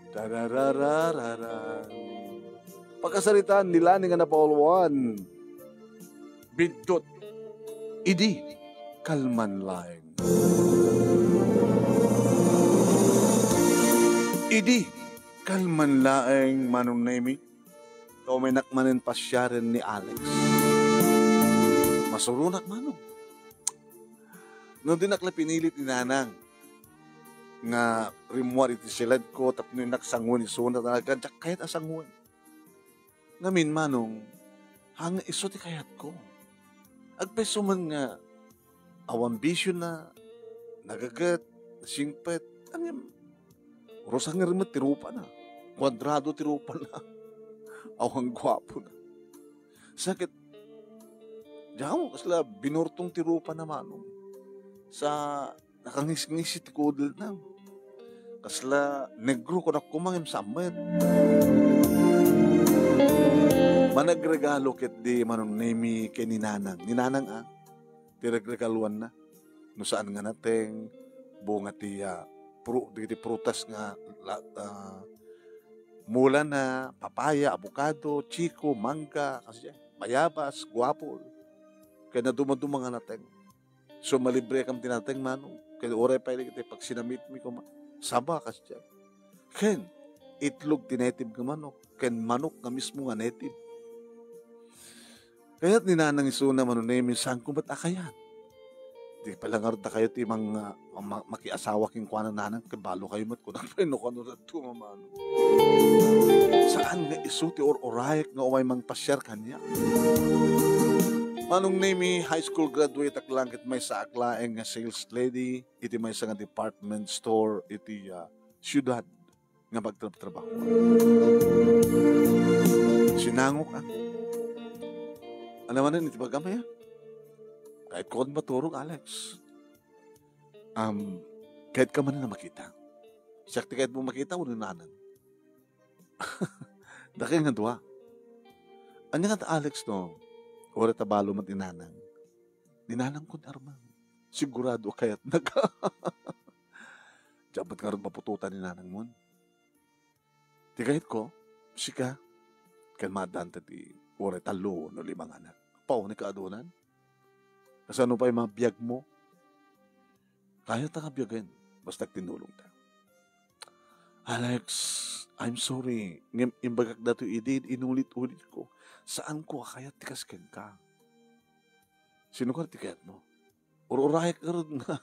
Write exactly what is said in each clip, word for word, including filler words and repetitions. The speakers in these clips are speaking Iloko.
Tarararararan. Pakasaritaan ni Lani nga napauluan. Biddut. Idi kalman laeng. Idi kalman laeng, Manong Nemi. Tumaynak manen pasiaren ni Alex. Masuronak, Manong. No, dinak la pinilit ni Nanang nga rimmuar iti siledko tapno innak sangoen isuna, talaga diak kayat a sangoen. Ngamin, Manong, haan nga isu ti kayatko. Agpayso man nga awan bisiona, nagaget, singpet, ngem, urusan nga rimmet ti rupana. Kuadrado ti rupana. Awan guapona. Sakit. Diak ammo kasla binurtong ti rupana, Manong. Sa nakangisngis ti kudelna. Kasla negro kunak koma ngem sammet. Managregalo ketdi, Manong Nemi, ken ni Nanang. Ni Nanang, a, ti regregaluanna. No saan nga nateng, bunga ti, a, pru-, dagiti prutas nga la-, a, mulana, papaya, abukado, chiko, mangga, kasdiay, bayabas, guapol. Ken nadumaduma nga nateng. So, malibrekam ti nateng, Manong. Ken uray pay iti pagsinamitmi koma. Saba, kasdiay. Ken itlog ti native nga manok. Ken manok nga mismo nga native. Kayat ni Nanang isuna, Manong Nemi, saanko met a kayat. Di pala ngarud dakayo ti mang-, ma-, makiasawa kenkuana, Nanang, kabalo kayo met, kunak pay no kano dadto, Mama. Saan nga isu ti ur-uraek nga umay mangpasiar kaniak? Manong Nemi, high school graduate ak lang ket maysaak laeng nga sales lady iti maysa nga department store iti, ah, siudad nga pagtrabtrabaho. Sinangok, ah. Ano manen iti bagam, eh? Kayatko maturog, Alex. Um, kayat ka man na makita. Siak ti kayat mo makita, o ni Nanang? Dakay nga dua. Anya nga ta, Alex, no? Uray ta balo met ni Nanang. Ni Nanang kun arman. Sigurado a kayatnak. Diak met ngarud maputotan ni Nanang mon. Ti kayatko, sika, ken maaddanta ti uray tallo no lima nga anak. Pao, ni kaadunan? Kasano pay mabiag mo? Kayata nga biagen, basta agtinulongta. Alex, I'm sorry. Ngem imbagak datoy idi, inulit-ulit ko. Saanko a kayat ti kas kenka. Sino ka ti kayat mo? Ur-uraek ngarud nga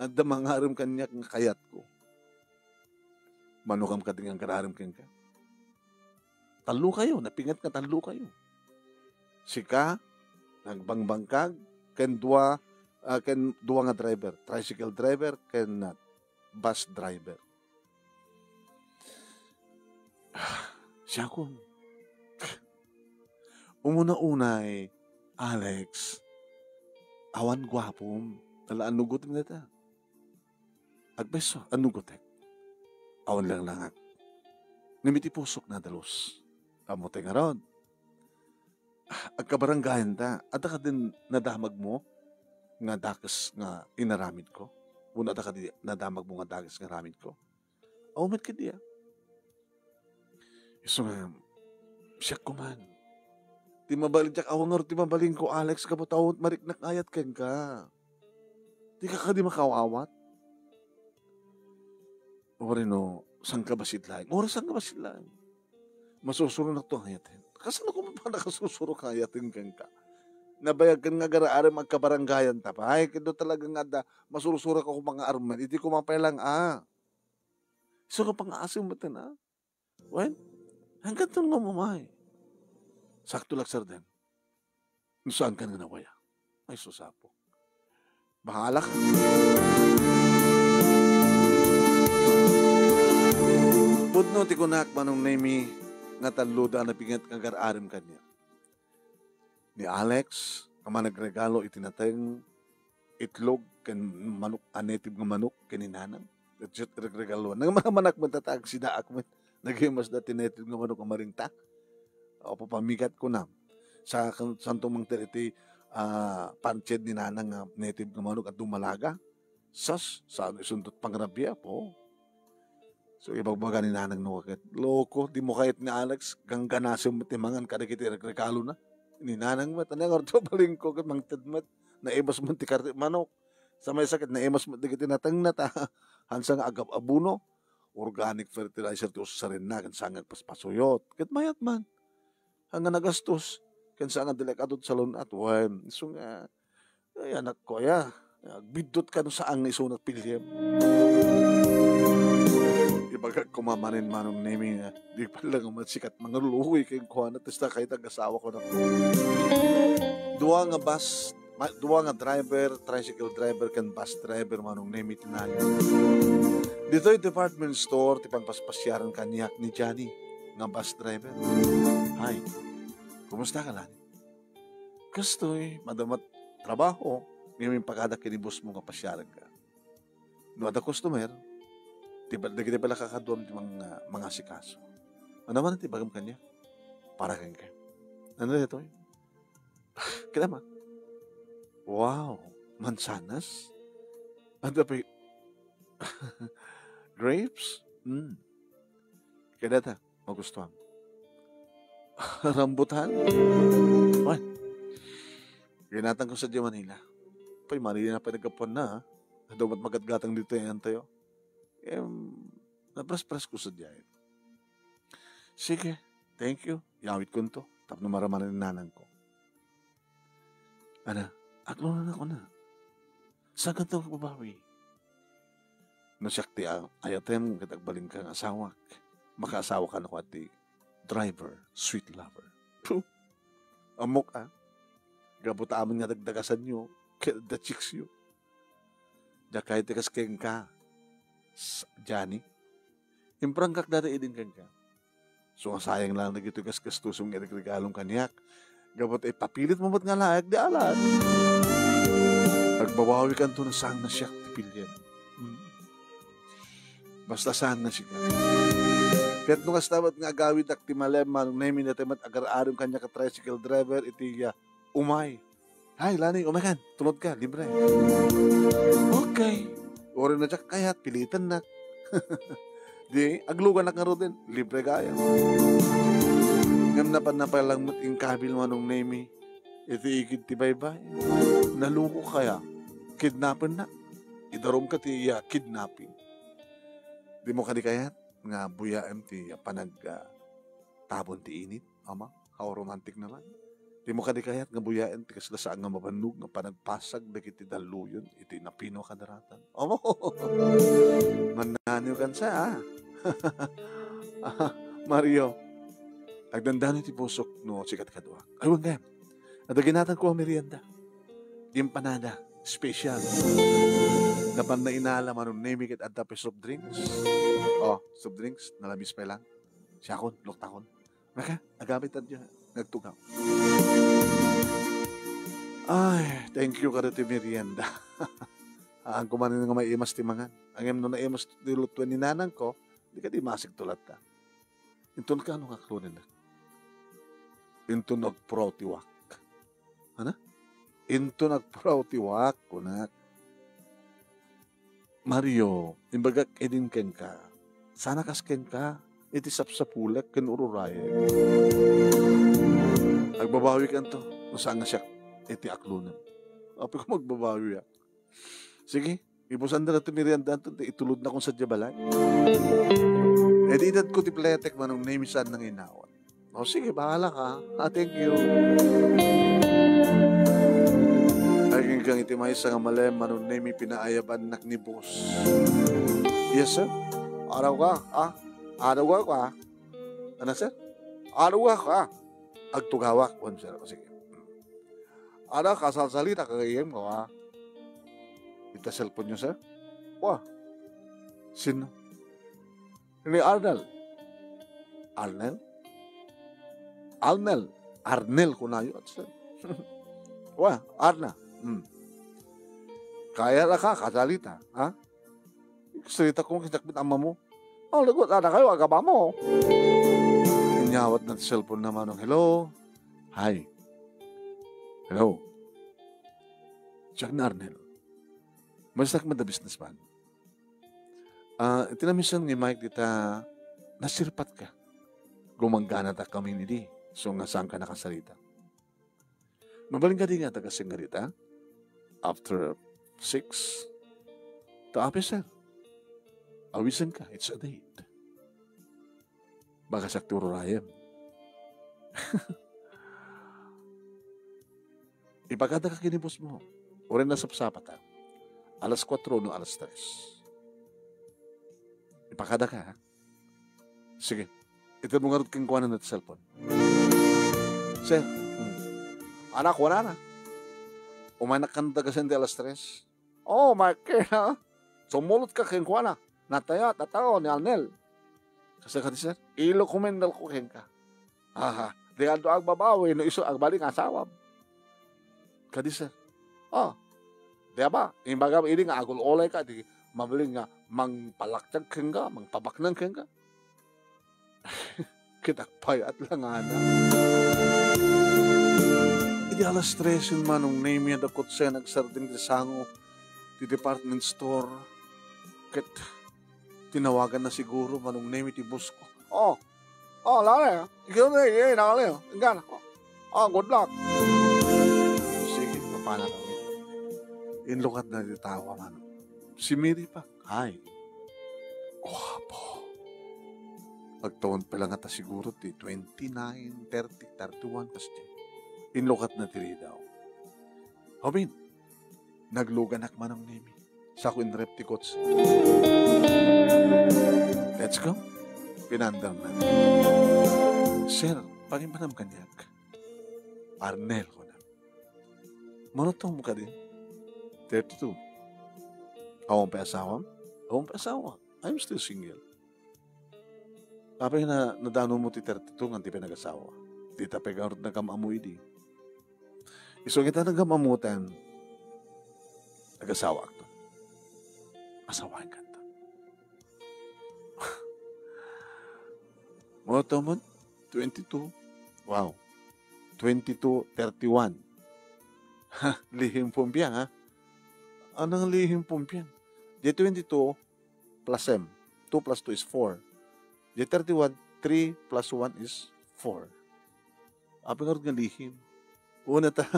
adda mangarem kaniak nga kayatko. Manokam kadi nga agar-arem kenka? Tallo kayo, napinget nga tallo kayo. Sika, nagbangbangkag, ken dua, ah, ken dua nga driver, tricycle driver, ken, ah, bus driver. Siakon. Umuna-unay, Alex, awan guapom, ala, anugot nga ta. Agbeso, anugotek. Awan langlangak. Ngem iti pusok nadalus. Ammo tay ngarud. Ah, agkabaranggayan ta. Adda kadin nadamag mo nga dakes nga inaramid ko? Wenno adda kadi nadamag mo nga dakes nga aramid ko? Aw met kadi, ah. Isu nga, siak ko man. Ti mabalin diak, awan ngarud ti mabalin ko, Alex, gapu ta awan mariknak nga ayat kenka. Dika kadi makaawat? Uray no, sangkabassit laeng. Uray sangkabassit laeng. Masusuronak to nga ayaten. Kasano ko man pay nakasusuro nga ayaten kenka? Nabayag ken nga agar-arem agkabaranggayan ta pay. Ket no talaga nga adda, masursuro ka koma nga armen. Iti ko man pay lang, ah. Isu nga pangaasim met, ah. Wen, hangkan ton nga umamay. Sakto, lagsarden. No saan ka nga nawaya. Ay, susapo. Bahala ka. Pudno ti kunak, Manong Nemi, nga tallo da a napinget nga agar-arem kaniak. Ni Alex, a managregalo iti nateng, itlog, ken manok, a native nga manok, ken ni Nanang. Ket regregalo. Nang manamanak met ta agsidaak met. Nagimas da ti native nga manok a maringta. O, papamigat ko na. Sa kan-, santo mangted iti, ah, pancit ni Nanang nga native nga manok a dumalaga. Sas, saan isuntot pangrabia po? So, ibagbaga ni nanang no ket, "Loko, dimo kayat ni Alex, gangganasem met ti mangan kadagiti regregalona." Ni nanang met, "Ania ngarud ti mabalinko ket mangted met? Naimas met ti karne manok. Sa maysa ket naimas met dagiti natengna ta hansa nga agab-abono, organic fertilizer ti usarenna ken saan nga agpaspasuyot. Ket mayat man. Haan nga nagastos, ken saan nga delikado ti salun-at." Wen, isu nga, ay, anakko, aya, agbiddut ka no saan nga isunak piliem. Ibagak koma manen, Manong Nemi, nga di pay la nga masikat mangluluoy kenkuana, ta kayat agasawako. Dua nga bus, ma-, dua nga driver, tricycle driver ken bus driver, Manong Nemi, ti nayon. Ditoy department store ti pangpaspasiaran kaniak ni Johnny nga bus driver. Hay, kumusta ka, Lani? Kastoy, madama ti trabaho, ngem impagadak ken ni boss mo nga pasiarenka. No adda customer, ti, dagiti pay la kakaduam ti mang-, mangasikaso. Ania man ti ibagam kaniak? Para kenka. Ania daytoy? Ket ama. Wow, mansanas? Adda pay grapes? Mm. Ket dayta, magustuhan. Rambutan? Wen. Ginatangko sadiay Manila. Pay, Manila pay naggapuanna, ha? Adu met magatgatang ditoy, antayo. Em, napres-presko sadiay. Sige, thank you. Yawitkonto tapno maramana ni nanangko. Ania, aklonennakon. Saganto agbabawi. No siak ti a-, ayatem ket agbalinka nga asawak, makaasawaka kano ti driver, sweet lover. Puh! Ammok, a. Gapu ta amin nga dagdagasanyo, ket adda chicksyo. Diak kayat ti kas kenka, s-, Johnny. Imprangkak dayta idin kenka. So, nga sayang lang dagitoy gasgastos nga regregalom kaniak. Gapu ta ipapilit mo met nga laek, di alan. Agbabawikanto no saan nga siak ti piliem. Hmm. Basta saan nga siak. Ket no kasta met nga agawidak ti malem, Manong Nemi, dayta met agar-arim kaniak a tricycle driver iti, ah, umay. Hay, Lani, umaykan. Tulodka, libre. Okay. Uray no diak kayat, pilitennak. Di, agluganak ngaruden, libre gayam. Ngem napanna pay lang met inkabil, Manong Nemi, iti igid ti baybay. Nalukok aya? Kidnapennak. Idarumka ti, ah, kidnaping. Dimo kadi kayat nga buyaem ti, ah, panag, ah, tabon ti init, ama? How romantic naman. Dimo kadi kayat nga buyaen ti kasla saan nga mabannog nga panagpasag dagiti dalluyon iti napino a kadaratan. Amo! Mannaniwkan sa, ah. Ah, Mario, agdandano ti pusok no sikat kaduak. Ay, wen gayam. Adda ginatangko a merienda. Empanada, special. Napan nainala, Manong Nemi, ket adda pay soft drinks. Oh, soft drinks, nalabis pay lang. Siakon, luktakon. Naka, agamit adya, nagtugaw. Ay, thank you kadagiti merienda. Haan ko manen nga maimas ti mangan. Ngem no naimas ti lutuen ni nanangko, di kadi masigto latta. Inton kano nga aklonennak? Inton agpuraw ti wak. Ania? Inton agpuraw ti wak, kunak. Mario, imbagak idin kenka, saan a kas kenka iti sapsapulek ken ururayek. Agbabawikanto, no saan nga siak iti aklonem. Apay ko magbabawi, ah. Sige, ibusan da ti merienda anto, itulodnakon sadiay balay. Iti itedko ti pletek, Manong Nemi, saan nga inawat. O sige, bahala ka. Ah, thank you. Ay, gingang iti maysa nga malem, Manong Nemi, pinaayabannak ni boss. Yes, sir. Araw ka, ah? Araw ka, ah? Ania, sir? Araw ka, ah? Agtugawak. Wen, sir. O, sige. Ada, kasalsalita ka gayam ko, ah. Ita cellphone-yo, sir? Wa. Sino? Ni Arnel. Arnel? Arnel. Arnel kunayo, sir. Wa, Arna. Hmm. Kayat ka kasalita, ha? Salita ko, kisiak met ammo. Ang lagot, ada kayo, agaba mo. Inyawat na ti cellphone na, Manong. Hello? Hi. Hello? Siak ni Arnel. Basta met a businessman. Ah, iti namisan nga Mike dita, nasirpat ka. Gumanggana ta kami ni di. So nga saan ka nakasarita. Mabalin ka di nga taga Singarita? After six? Ta, "Apo, sir. Awisen ka. It's a date." Baka sakto rurayem. Ipakada ka ken ni boss mo. Uray nasapsapata. Alas kuatro no alas tres. Ipakada ka, ha? Sige. Ited mo ngarud kenkuana ti cellphone. Sir. Hmm. Anak, wala na. Umanak kan taga Sente alas tres. Oh, Mike, ha? Sumulot ka kenkuana. Nataya, tatao ni Arnel. Kasi kadi, sir, ilo kumendal ko kenka. Aha, di ka agbabawi, no isu agbalik nga asawam. Kadi, sir. Oh, di ba? Imbagam idi nga agul-ulay ka, di mabalin nga mangpalaktiag kenka, mangpabaknang kenka. Kitak pay at langana. Idi alas tres, Manong Nemi, dakot sen agsardeng ti sango ti department store. Ket tinawagan na siguro, Manong Nemi, ti boss ko. Oh, oh, lare, ikaw na, eh, nakali, oh. Inggan, oh. Oh, good luck. Sige, papana kami. Inlukat na ti tao, Manong. Si Mary pa. Ay, guapo. Agtawen pa lang ata siguro ti twenty-nine, thirty, thirty-one, kas di. Inlukat na ti ridaw. Amin, nagluganak, Manong Nemi. Sako in ref ti kotse. Let's go. Pinandar na. Sir, pangimanam kaniak. Arnel, kuna. Manong Tom ka din? Thirty-two. Awan pay asawam? Awan pay asawa. I'm still single. Apay nga nadanon mo ti thirty-two ngan di pay nagasawa? Dita pay ngarud nagam-ammo idi. Isu nga ita nagam-ammotan, nagasawaakto. Asawaen kanta. Manong Tom, twenty-two. Wow. Twenty-two, thirty-one. Ha, lihim pumpiang, ha? Anong lihim pumpiang? Di twenty-two plus M. Two plus two is four. Di thirty-one, three plus one is four. Apay ngarud nga lihim? Una ta,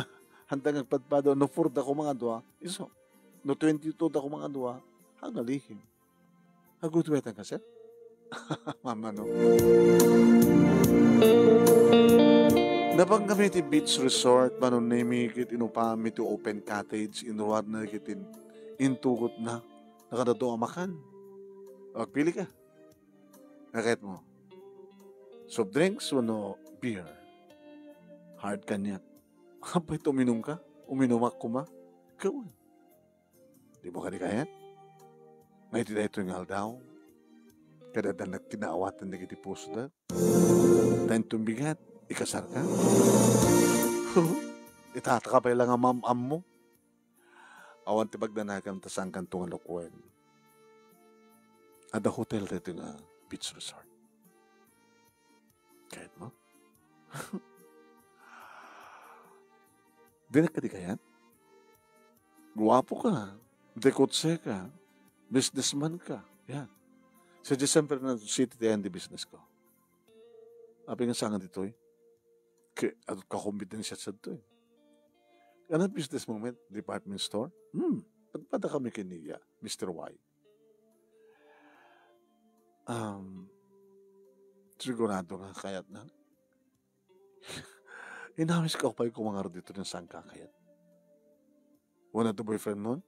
handa nga agpadpado, no four da ko mga dua, isu. No twenty-two da ko mga dua, hanga lihim. Agudwetan ka, sir? Mamano. Napan kami ti beach resort, Manong Nemi, ket inupami ti open cottage, inruarna ket in-, intugotna. Nakadado a makan. Agpili ka. Nakayat mo. Soft drinks wenno beer? Hard kaniak. Apay, uminum ka? Uminumak koma. Kawan. Di mo kadi kayat? Nga iti daytoy nga aldaw, kada da nagkinaawatan dagiti pusoda. Ta inton bigat, ikasarka. Itataka pay la nga mam-ammo. Awan ti pagdanagam ta saankanto nga lukuen. Adda hotel daytoy nga beach resort. Kayat mo? Dinak kadi kayat? Guapo ka, de kotse ka, businessman ka. Yan. Sa San Fernando City, ti ayan di business ko. Apay nga saan ditoy? Ke-, adu kakompetensya sadtoy. Ano business mo met? Department store? Hmm. Nagpada kami kaniya, Mister Y. Um, sigurado nga kayat na. Inamis ka pay kumangar dito ng saan ka kayat. Wala to boyfriend mo?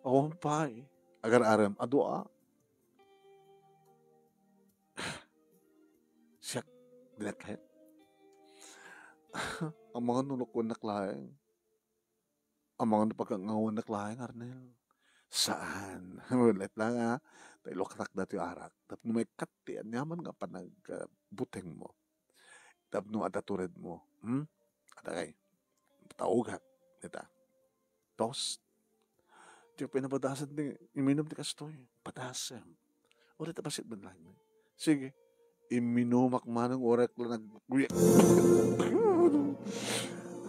Awan pay. Agar-aram, adua. Siak, dinak kayat. Ang mga nulukon na laeng. Ang mga napagkangawan na laeng, Arnel. Saan? Ulit lang, ah. Tayo lokrak dati arak. Tapno may kat ti anyaman nga panag, ah, buteng mo. Tapno adda tured mo. Hmm? Adda kay. Taugak. Dita. Toast. Di pinapadasan ti iminum ti kastoy. Padasem. Ulit a pasit man lang. Sige. Iminumak manong orak lang nagguyak.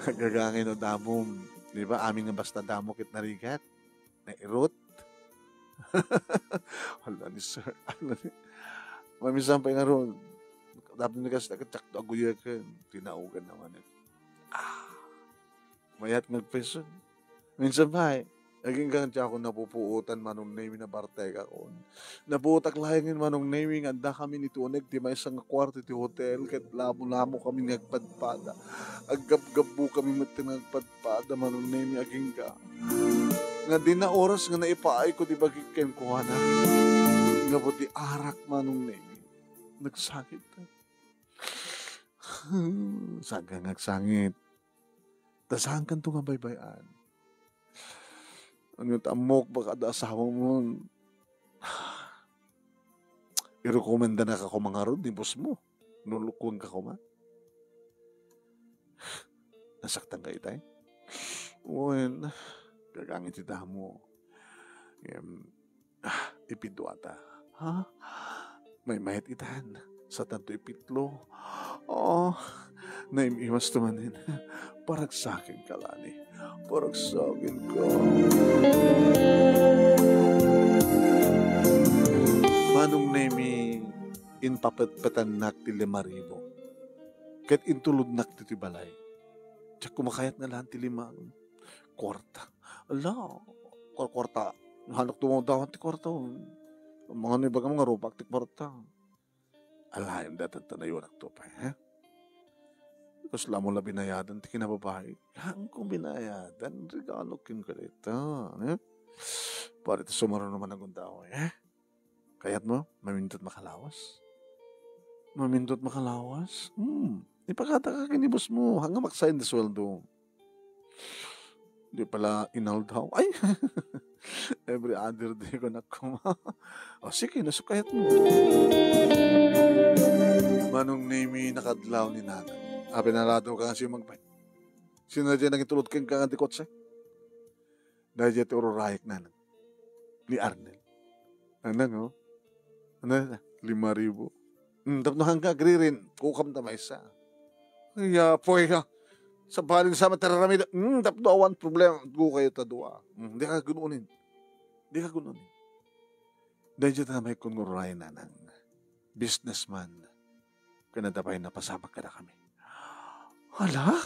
Gagangay no damom. Di ba? Amin nga basta damo ket narigat. Nairot. Hala ni sir. Hala ni, maminsan pay ngarud, tapno ni kasta, ket diakto aguyeken. Tinaogan naman, eh. Ah, mayat nga agpeso. Minsan pay, agingga diakon napupuotan, Manong Nemi, nabartekakon. Napuotak laengen, Manong Nemi, nga addakamin iti uneg ti maysa nga kuarto iti hotel, ket lamo-lamokamin nga agpadpada. Aggabgabbukamin metten nga agpadpada, Manong Nemi, agingga. Nga dina oras nga naipaayko ti bagik kenkuana. Nga po ti arak, Manong Nemi. Nagsangit. Saan ka nga agsangit? Ta saan kanto nga baybay-an? Ano ta ammok, baka da asawa mo, irekomendanaka koma ngarud ni boss mo. Nulukuan ka koma. Nasaktan ka itay? Wen, gagangit ti damo. Em, ah, ipidua ta. Ha? Maymayat itan. Sa tanto ipitlo. Oh, naim-imas to manen. Paragsaken ka, Lani. Paragsaken ka. Manong Nemi, impapetpetannak ti lima ribu. Ket intulodnak ditoy balay. Diak koma kayat nga laen ti lima. Kuarta. Ala, kuar-, kuarta. Hanak dumawdawan ti kuarta. Mangano ibagam nga rupak ti kuarta. Alaem dayta ta nayunak to pay, ha? Kasla mo la binayadan ti kinababaik? Haan ko binayadan. Regalo kenka dayta, eh? Para iti sumaruno man a gundaway, eh? Kayat mo? Mamindut makalawas? Mamindut makalawas? Hmm. Ipakataka ken ni boss mo. Haan nga maksayan ti sueldo. Di pala inaldaw. Ay! Every other day ko na kuma. O sige, nasukayat mo. Manong Nemi, nakadlaw ni Nanang. Apay, naladaw ka nga siya magpay. Sino na dyan nangitulod kenka nga di kotse? Daydiay ti ururayek, Nanang. Ni Arnel. Nanang, oh. Ano na? Lima ribu. Hmm, tapno haan ka agririn, kukam ta maysa. Ay, apoy ka. Sa balin sa matararamid, hmm, tapno awan problema, go kayo ta dua. Hmm, di ka gununin. Di ka gununin. Daydiay ta may kun nga ururayen, Nanang. Businessman. Ken adda pay napasamak kadakami. Hala?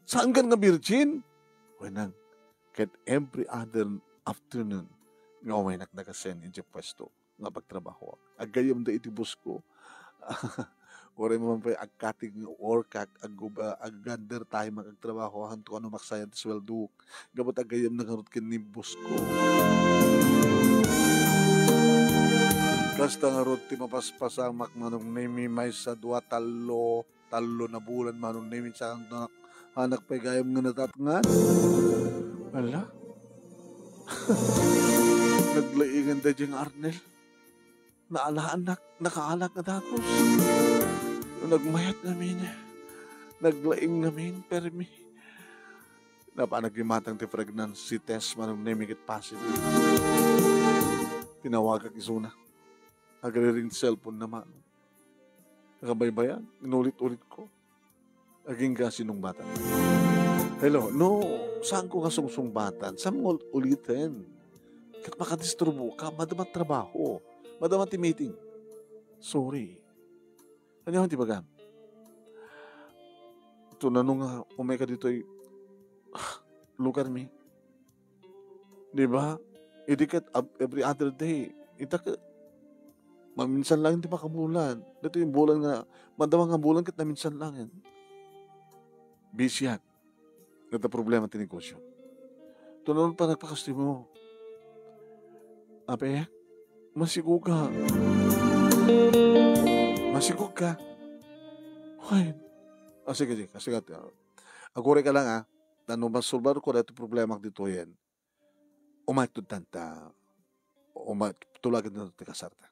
Saan kan nga virgin? Wenang, ket every other afternoon nga umaynak nagasen idiay puesto nga pagtrabahoak. Aggayamda iti boss ko. Uray man pay agkatig nga workak, ag-, ag-undertime, agtrabaho, ahanto kano maksayan ti sueldok. Gapu ta aggayamna ngarud ken ni boss ko. Kasta ngarud ti mapaspasamak, Manong Nemi, maysa, dua, tallo, tallo na bulan, Manong Nemi, saan nak-, anak pay gayam nga natatngan. Ala? Naglaingan da diyang Arnel. Naalaannak, nakaalak nga dagus. Nagmayat ngamin. Naglaing ngamin, permi. Napan naggimatang ti pregnancy test, Manong Nemi, ket positive. Tinawagak isuna. Agriring ti cellphone na, Manong. Nakabaybayan, inulit-ulit ko. Agingga sinungbatan. Hello, no, saan ko nga sungsungbatan? Saan mo uliten? Ket makadisturbo ka, madama trabaho. Madama ti meeting. Sorry. Ania ti bagam? Ito na no nga umay ka ditoy lugar mi. Di ba? Idi ket ab-, every other day, ita ket maminsan lang ti makabulan. Dito yung bulan nga, madama nga bulan ket naminsan lang yan. Busy yan. Ket problema ti negosyo. Tunanon pa nagpakastimo. Ape, masigog ka. Masigog ka. Hoy. Ah, sige, sige. Sige, ate. Aguray ka lang, ah. Tano masulbar ko dati problema dito yan. Umayto tanta. Uma-, tulagan na ti kasarta.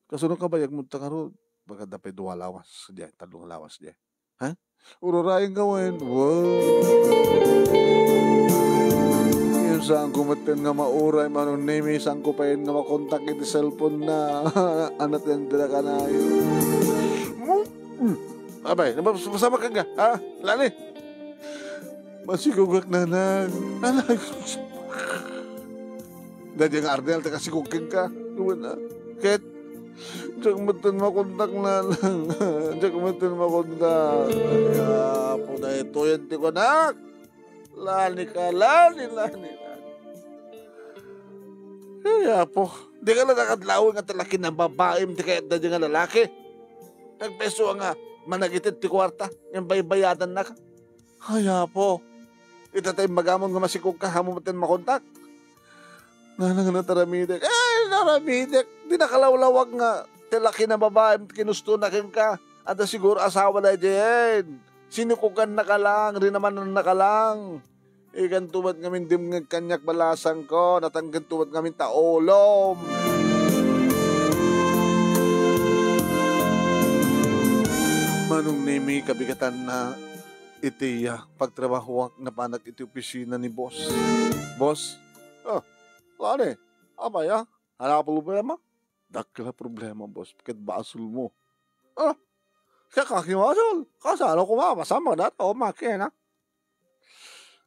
Kasano ka bayag mo ta ngarud? Baga dapay dua lawas. Diyan, tallo nga lawas diyan. Ha? Ururayan ka wen. Wow! Yung saan ko metten nga mauray, Manong Nemi, saan ko payen nga makontak iti cellphone na. Anat yan dira ka na. Hmm? Abay, napasama ka nga, ha? Lani? Masigugak na lang. Alay. Daydiay nga Arnel ti kasikog kenka. Wen a. Ket, diak metten makontak, nanang. Diak metten makontak. Ay, Apo, daytoyen ti kunak. Lani ka, lani, lani, lani. Ay, Apo, dika la nakadlawen nga talaki na babaem ti kayat daydiay nga lalaki. Nagpayso nga managited ti kuarta, nga baybayadannak. Ay, Apo, ita ta imbagamon nga masikog ka, ammom metten makontak. Nanang, nataramidek. Eh, naramidek. Di nakalawlawag nga ti laki na babaem ti kinustona kenka. Adda siguro asawa daydiayen. Sinukogannaka lang, rinamanannaka lang. Ikanto met ngamin dimngeg kaniak, balasangko, natangken to met ngamin ta ulom. Manong Nemi, kabigatanna iti, ah, pagtrabahoak, napanak iti opisina ni boss. Boss? Ah, Lani, apay a? Ania a problema? Dakkel a problema, boss, ket basolmo. Ah, siak a basol? Kasano koma? Masamag dayta, o, makin a.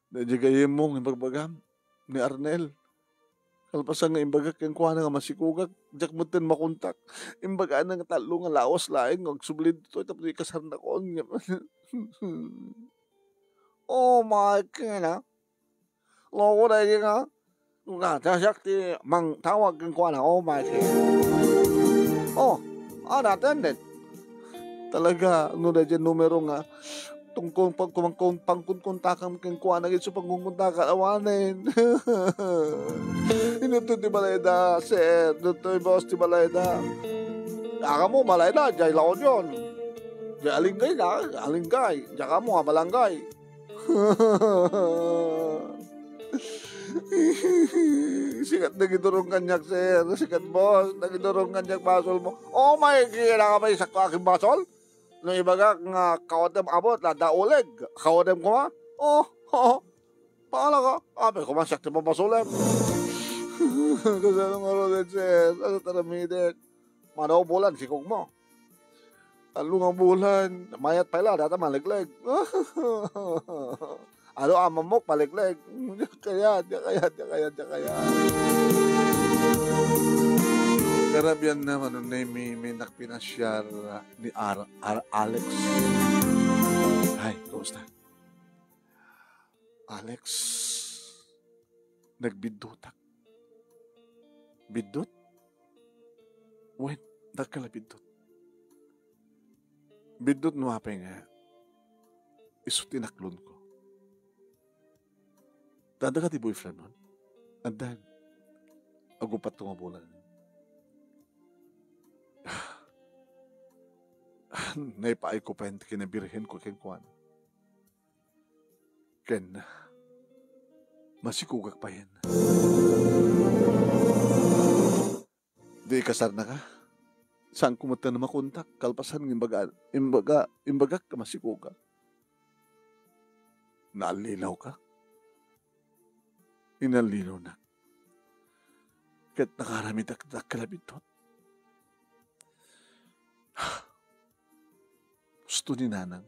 Daydiay gayyemmo nga ibagbagam ni Arnel. Kalpasan nga imbagak kenkuana nga masikogak, diak metten makontak. Imbagana nga tallo nga lawas laeng nga agsubli ditoy tapno ikasarnakon. Oh my God, ah. Loko daydi nga. Nga, siak ti mangtawag kenkuana. Oh my God. Oh, ah, attended. Talaga, no, daydiay numero nga tungkol pag-, kumangkon-, pangkunkontakam kenkuana, isu pangkunkontakan, awanen. Inutod ti balayda, sir. Ditoy boss ti balayda. Diak ammo balayda, diay La Union. Diay Alinggay na, Alinggay. Diak ammo a balangay. Siak nagidurong kaniak, sir. Siak, boss, nagidurong kaniak basolmo. Oh my God, ania pay, sakto akin basol? No ibagak nga kawatem abot, la da uleg. Kawatem koma? Oh, oh. Paala ka? Apay koma, siak ti pabasolem. Kasano ngaruden, sir? Ania ti aramidek? Mano bulan, sikogmo. Tallo nga bulan, mayat pay la, dayta malegleg. Adu a mamok, malegleg. Diak kayat, diak kayat, diak kayat, diak kayat. Karabian na, Manong Nemi, mi-, mi-, nakpinasiar ni Ar-, Ar-, Alex. Ay, kumusta? Alex, nagbiddutak. Biddut? Wen, dakkel a biddut. Biddut no apay nga isu ti inaklonko. Adda kadi boyfriendmon? Addan. Agupatto nga bulan. Naipaayko pay ti kinabirhenko kenkuana. Ken masikogak payen. Di ikasarnaka? Saanko met a makontak kalpasan nga imbaga-, imbaga-, imbagak a masikogak. Naallinawka? Inallinawnak. Ket nakaaramidak dakkel a biddut. Husto ni Nanang.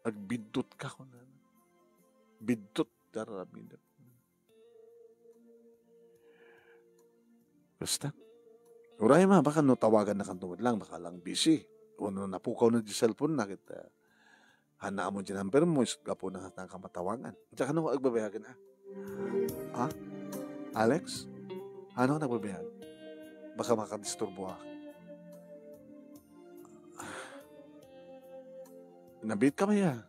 Agbiddutka, kunana. Biddut ti aramidek. Basta. Uray ma, baka no tawagannakanto met lang, baka lang busy. Wenno napukaw na di cellphone na, ket, ah, Haan ammo ti numbermo, isut' gapuna nga saan ka matawagan. Diak kano agbabayagen, ha? Ha? Alex? Haan ka nagbabayag? Baka makadisturboak. Nabiit ka, maya.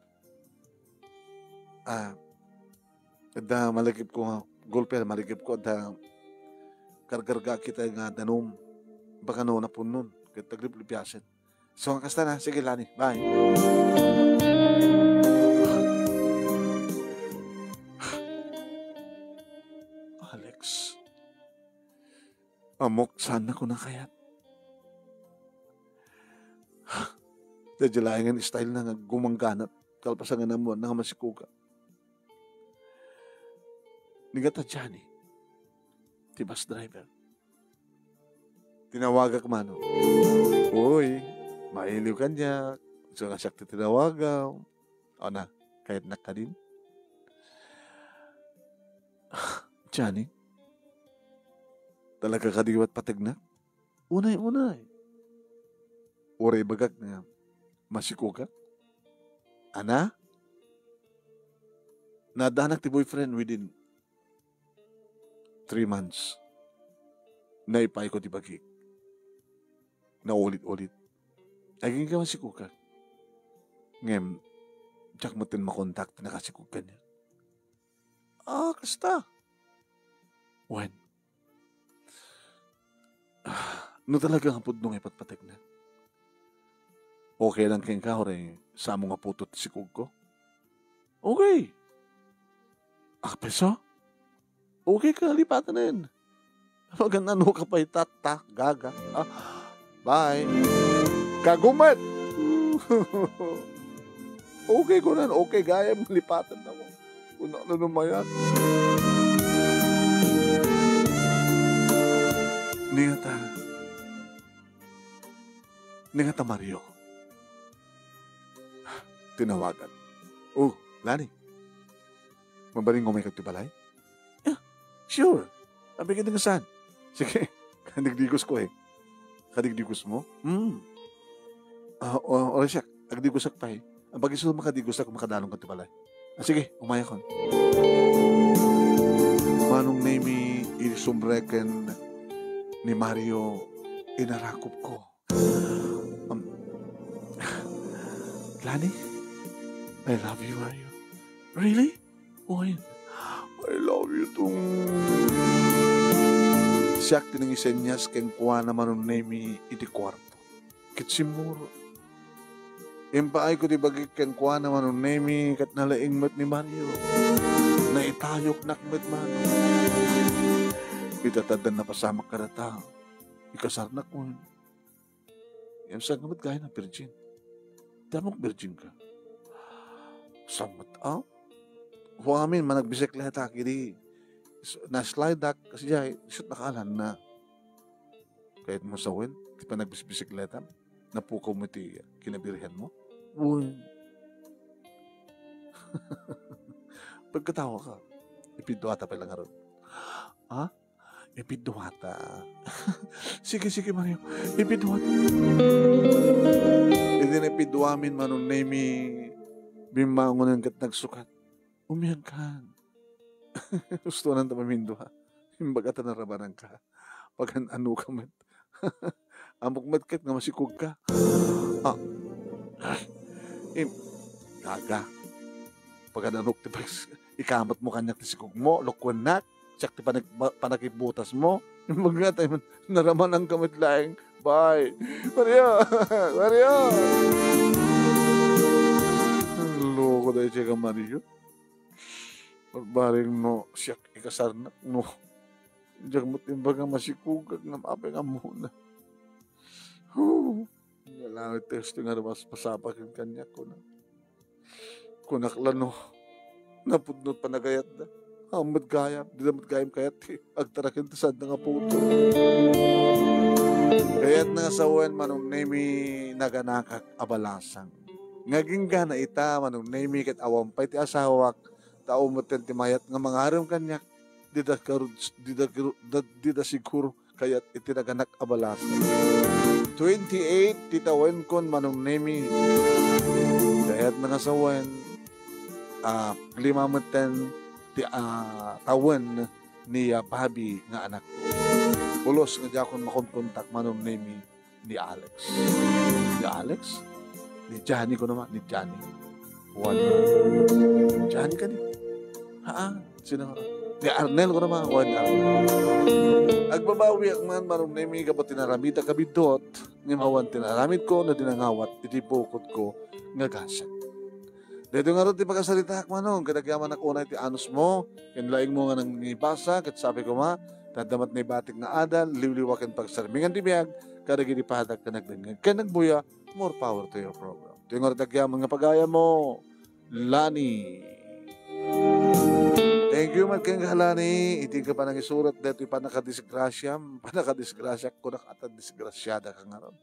Ah, adda malagipko nga, golpe, malagipko, adda karkargaak ita nga danum. Baka no napunnon, ket agliplipiasen. So, kasta na. Sige, Lani. Bye. Alex. Ammok, saannako a kayat. Daydiay laengen style na nga gumangganat. Kalpasan nga ammoanna nga masikoga. Ni ngata Johnny, ti bus driver. Tinawagak mano. Uy, mailiw kaniak. Isu nga siak ti tinawagam. O na, kayatnak kadin? Johnny, Talaga kadi ket pategnak? Unay, unay. Uray ibagak nga masikogak. Ana? Naaddanak ti boyfriend within three months. Naipayko ti bagik. Naulit-ulit. Agingga masikogak. Ngem, diak metten makontak ti nakasikog kaniak. Ah, kasta. Wen. Ah, no talaga nga pudno nga ipatpategna. Okay lang kenka, uray, samo nga putot ti sikogko? Okay. Akpeso? Okay ka, lipatanen. Magan-ano ka pay, tatta, gaga. Ah, bye. Kagumet! Okay ko nan, okay, gayam, lipatan na mo. Kuna na namayat. Ningata. Ningata, Mario. Tinawagan. Oh, Lani. Mabalin nga umayka ti balay? Yeah, sure. Apay ket nga saan? Sige, kadigdigos ko eh. Kadigdigos mo? Hmm. Ah, o, oras siak, agdigosak pay. Ang pag-isu makadigosak, makadalong ka ti balay. Ah, sige, umayakon. Manong Nemi, idi sumreken ni Mario, inarakop ko. Um, Lani, I love you, Mario. Really? Oy, I love you too. Siak ti nangisenyas kenkuana Manong Nemi iti kuarto. Ket simmurot. Impaayko ti bagik kenkuana Manong Nemi ket nalaing met ni Mario. Naitayoknak met man. Ita ta addan napasamak kadata, ikasarnak wen. Ngem saan nga met gayam a virgin? Ti ammok virgin ka. Saan met, ah? Amin, managbisikleta, idi s-, na-slide ak, kasi jay, isut nakaalan na. Kayat mo sawen, ti panagbisikleta, napukaw mo ti kinabirhen mo? Uy. Pagkatawa ka, ipidduata pa lang aron. Ah? Ipidduata. Sige, sige, Mario. Ipidduata. Idi naipidduamin Manong Nemi, bimmangonen ket nagsukat. Umiyak kan. Gusto nan ta mamindua. Imbaga ta narabananka. Pagan-ano ka met. Ammok met ket nga masikog ka. Ah. Im-, gaga. Pagan-anok ti pags-, ikamat mo kaniak ti sikog mo, lokuennak. Siak ti panak-, ba-, panakipbutas mo. Imbag nga tayo man, naramananka met laeng. Bye. Mario! Mario! Loko daytoy ka, Mario. Barbareng no, siak ikasarnak, no. Diak met imbaga masikogak nga apay nga ammona. Huh. Nga langit ti gusto nga mas pasapa ken kaniak, kuna. Kunak la no, napudno ti panagayatda. Awan met gayam, dida met gayam kayat ti agtaraken ti saanda nga puto. Kayatna nga sawen, Manong Nemi, naganakak a balasang. Nga agingga ita, Manong Nemi, ket awan pay ti asawak, ta awan metten ti mayat nga mangarem kaniak. Dida karud-, dida karu-, da-, dida siguro kayat iti naganak a balasang. Twenty-eight ti tawenkon, Manong Nemi. Kayatna nga sawen, ah, lima metten ti, ah, tawen ni, ah, Bobby nga anak. Pulos nga diakon makonkontak, Manong Nemi, ni Alex. Ni Alex? Ni Johnny ko naman, ni Johnny. Wen, Johnny kadi. Haan, sino nga? Ni Arnel ko naman, wen Arnel. Agbabawiak man, Manong Nemi, gapu ti naramid a kabidot, ngem awan ti naramid ko no di nangawat iti bukod ko nga gasat. Daytoy ngarud ti pakasaritaak, Manong, ket agyamanak unay ti anus mo, ken laing mo nga nangibasa, ket sabi koma, ta adda met naibatik nga adal, liwliwa ken pagsarmingan ti biag, kadagiti padak ken nagdengngeg ken nagbuya, more power to your program. Ti ngarud agyaman nga pagayam mo, Lani. Thank you met kenka, Lani. Iti ka panangisurat daytoy panakadisgrasya, panakadisgrasya, kunak ata disgrasyada ka ngarud.